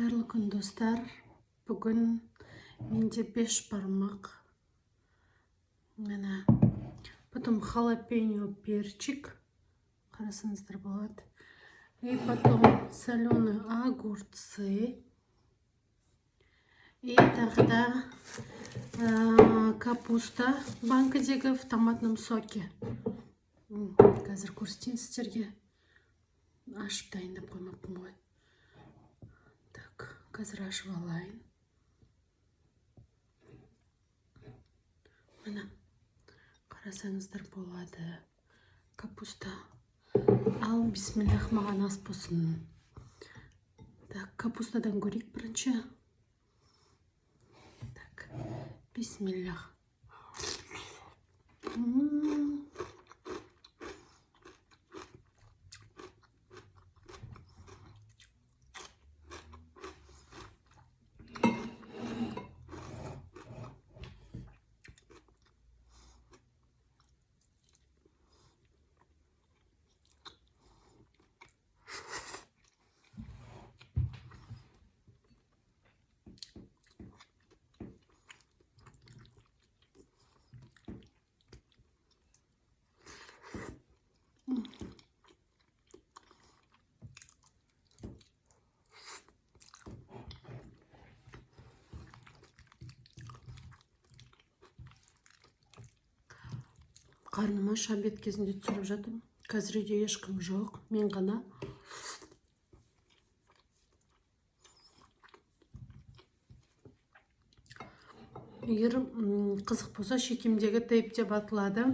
Қайырлы күн, достар! Бүгін менде бешбармақ, міне, потом халапеньо перчик, қарасаңыздар болады, и потом соленые огурцы, и тағы да капуста банкідегі в томатном соке. Қазір көрсетейін сіздерге. Ашып дайындап қоймаппын ғой. Так, қазір ашып алайын. Міне, қарасаңыздар болады, капуста. Ал, бисмиллах, маған ас болсын. Так, капустадан көрейік бірінші. Так, бисмиллах. Қарным аш, обед кезінде түсіріп жатырмын. Қазір үйде ешкім жоқ, мен ғана. Егер қызық болса, шекемдегі тейп деп аталады,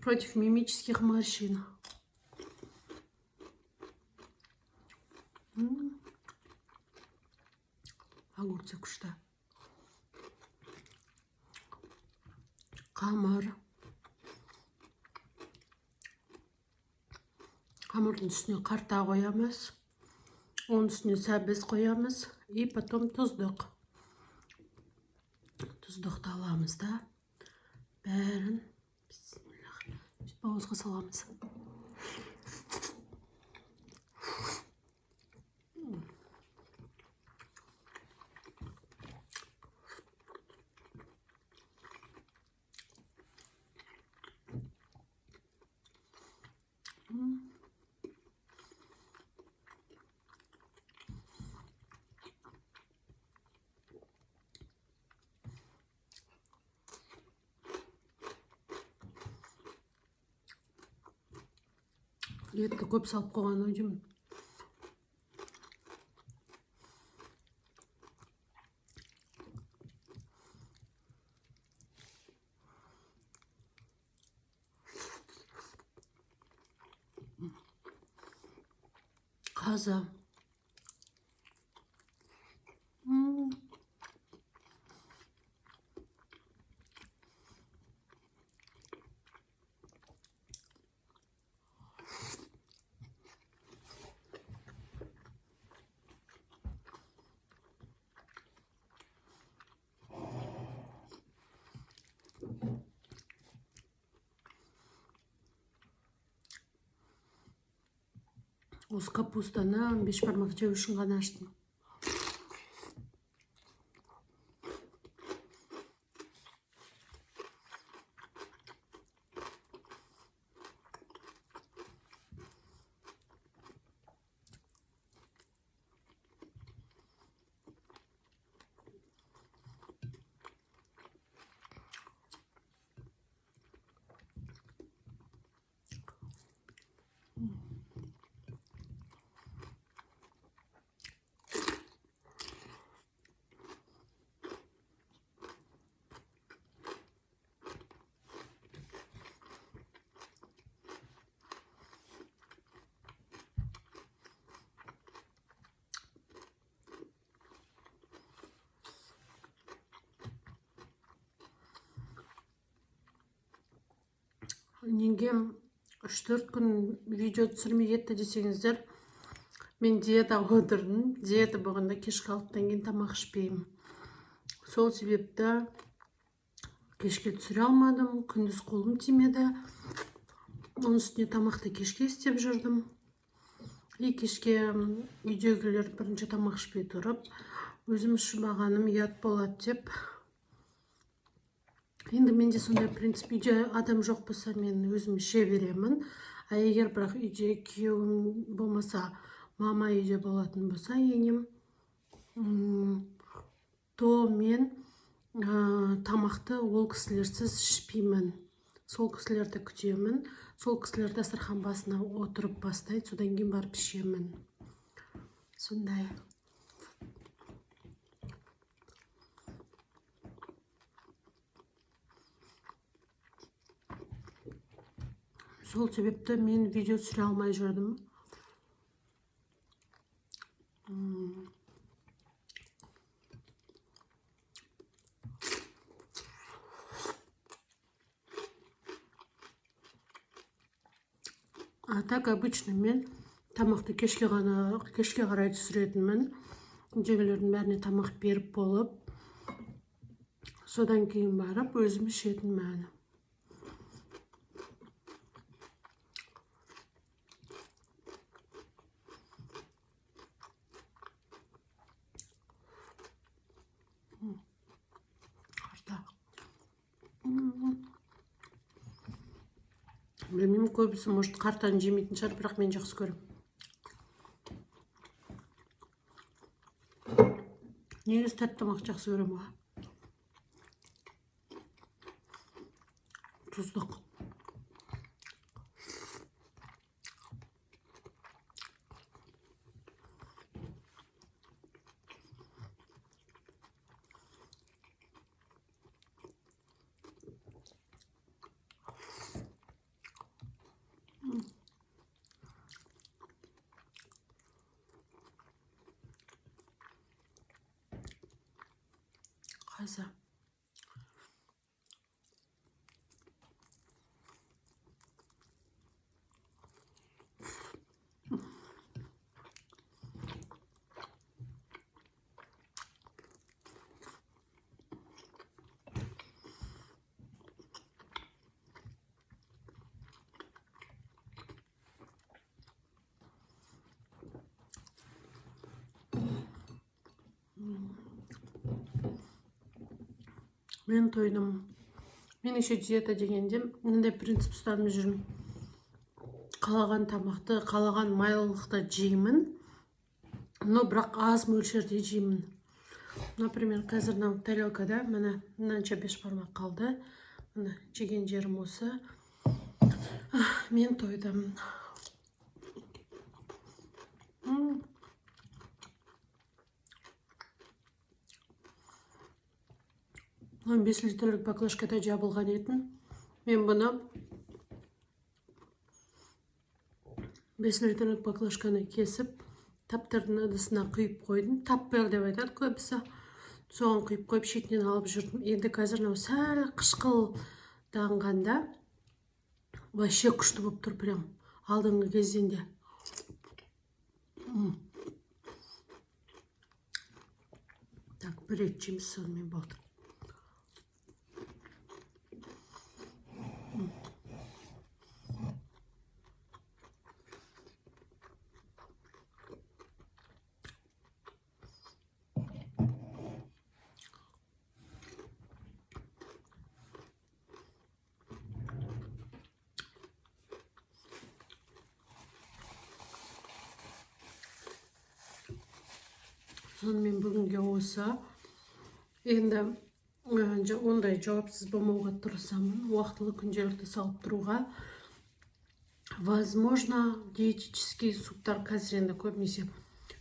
против мимических морщин. Огурцы күшті. Қамыр, қамырдың үстіне қарта қоямыз, оның үстіне сәбіз қоямыз, и потом тұздық. Тұздықты аламыз да, бәрін, бисмиллах, сөйтіп ауызға саламыз. Етті көп салып қойған ау деймін. Қазы. Осы капустаны бешбармақ жеу үшін ғана аштым. Неге 3-4 күн видео түсірмей кетті десеңіздер, мен диетаға отырдым. Диета болғанда, кешкі 6-дан кейін тамақ ішпеймін. Сол себепті кешке түсіре алмадым, күндіз қолым тимеді. Оның үстіне тамақты кешке істеп жүрдім. И кешке үйдегілер бірінші тамақ ішпей тұрып, өзім ішіп алғаным ұят болады деп. Енді менде сондай принцип: үйде адам жоқ болса, мен өзім іше беремін. А егер бірақ үйде күйеуім болмаса, мама үйде болатын болса, енем, то мен тамақты ол кісілерсіз ішпеймін. Сол кісілерді күтемін, сол кісілер дастархан басына отырып бастайды, содан кейін барып ішемін. Сондай. Сол себепті мен видео түсіре алмай жүрдім. А так обычно мен тамақты кешке ғана, кешке қарай түсіретінмін. Үйдегілердің бәріне тамақ беріп болып, содан кейін барып өзім ішетінмін. Қарта. Білмеймін, көбісі, может, қартаны жемейтін шығар, бірақ мен жақсы көремін. Негізі тәтті тамақ жақсы көремін ғой. Тұздық. Қазы. Мен тойдым. Мен еще диета дегенде мынандай принцип ұстанып жүрмін: қалаған тамақты, қалаған майлылықты жеймін, но бірақ аз мөлшерде жеймін. Например, қазір мынау тарелкада, міне, мынанша бешбармақ қалды. Міне, жеген жерім осы. Мен тойдым. 15 литрлік баклажкада жабылған етін. Мен бұны, 5 литрлік баклажканы кесіп, таптардың ыдысына құйып қойдым. Таппер деп айтады көбісі. Соған құйып қойып, шетінен алып жүрдім. Енді қазір мынау сәл қышқылданғанда вообще күшті болып тұр, прям алдыңғы кезден де. Так, бір рет жейміз, сонымен болды. Сонымен, бүгінге осы. Енді ондай жауапсыз болмауға тырысамын, уақытылы күнделікті салып тұруға. Возможно, диетический суптар, қазір енді көбінесе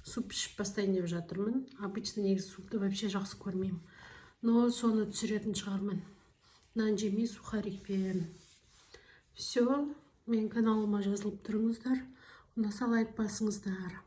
суп ішіп бастайын деп жатырмын. Обычно негізі супты вообще жақсы көрмеймін, но соны түсіретін шығармын, нан жемей, сухарикпен. Все, менің каналыма жазылып тұрыңыздар, ұнаса, лайк басыңыздар.